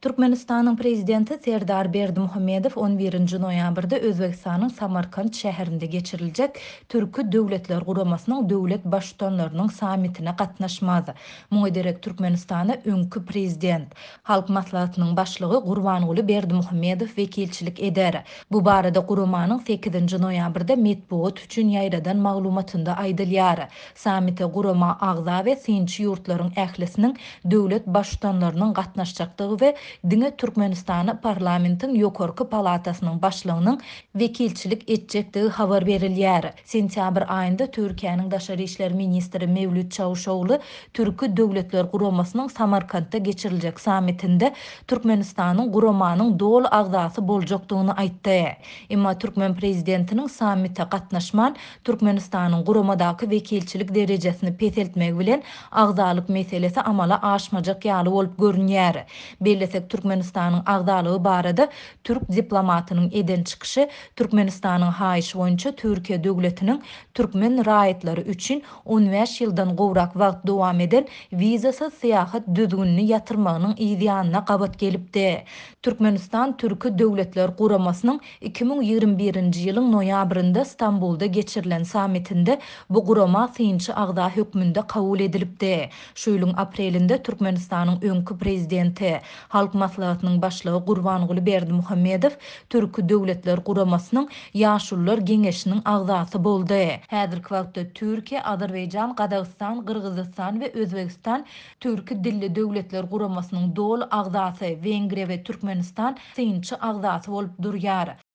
Türkmenistanyň Prezidenti Serdar Berdimuhamedow on birinji noýabrda Özbegistanyň Samarkant şäherinde geçiriljek Türki Döwletler Guramasynyň döwlet Baştutanlarynyň sammitine gatnaşmaz. Muňa derek Türkmenistana öňki Prezident, Halk Maslahatynyň Başlygy Gurbanguly Berdimuhamedow wekilçilik eder. Bu barada guramanyň sekizinji noýabrda metbugat üçin ýaýradan maglumatynda aýdylýar. Sammite gurama agza we synçy ýurtlaryň ählisiniň döwlet Baştutanlarynyň gatnaşjakdygy we diňe Türkmenistana parlamentiň ýokarky palatasynyň başlygynyň wekilçilik etjekdigi habar berilýär. Sentýabr aýynda Türkiýäniň daşary işler ministri Mewlüt Çawuşogly Türki Döwletler Guramasynyň Samarkantda geçiriljek sammitinde Türkmenistanyň guramanyň doly agzasy boljakdygyny aýtdy. Emma türkmen prezidentiniň sammite gatnaşman, Türkmenistanyň guramadaky wekilçilik derejesini peseltmegi bilen agzalyk meselesi amala aşmajak ýaly bolup görünýär. Bellesek, Türkmenistanyň agzalygy barada türk diplomatynyň eden çykyşy Türkmenistanyň haýyşy boýunça Türkiýe döwletiniň türkmen raýatlary üçin 15 ýyldan gowrak wagt dowam eden wizasyz syýahat düzgünini ýatyrmagynyň yz ýanyna gabat gelipdi. Türkmenistan Türki Döwletler Guramasynyň 2021-nji ýylyň noýabrynda Stambulda geçirilen sammitinde bu gurama synçy agza hökmünde kabul edilipdi. Şu ýylyň aprelinde Türkmenistanyň öňki Prezidenti, Halk Maslahatynyň Başlygy Gurbanguly Berdimuhamedow Türki Döwletler Guramasynyň Ýaşulular Geňeşiniň agzasy boldy. Häzirki wagtda Türkiýe, Azerbaýjan, Gazagystan, Gyrgyzystan we Özbegistan Türki dilli döwletler guramasynyň doly agzasy, Wengriýa we Türkmenistan synçy agzasy bolup durýar.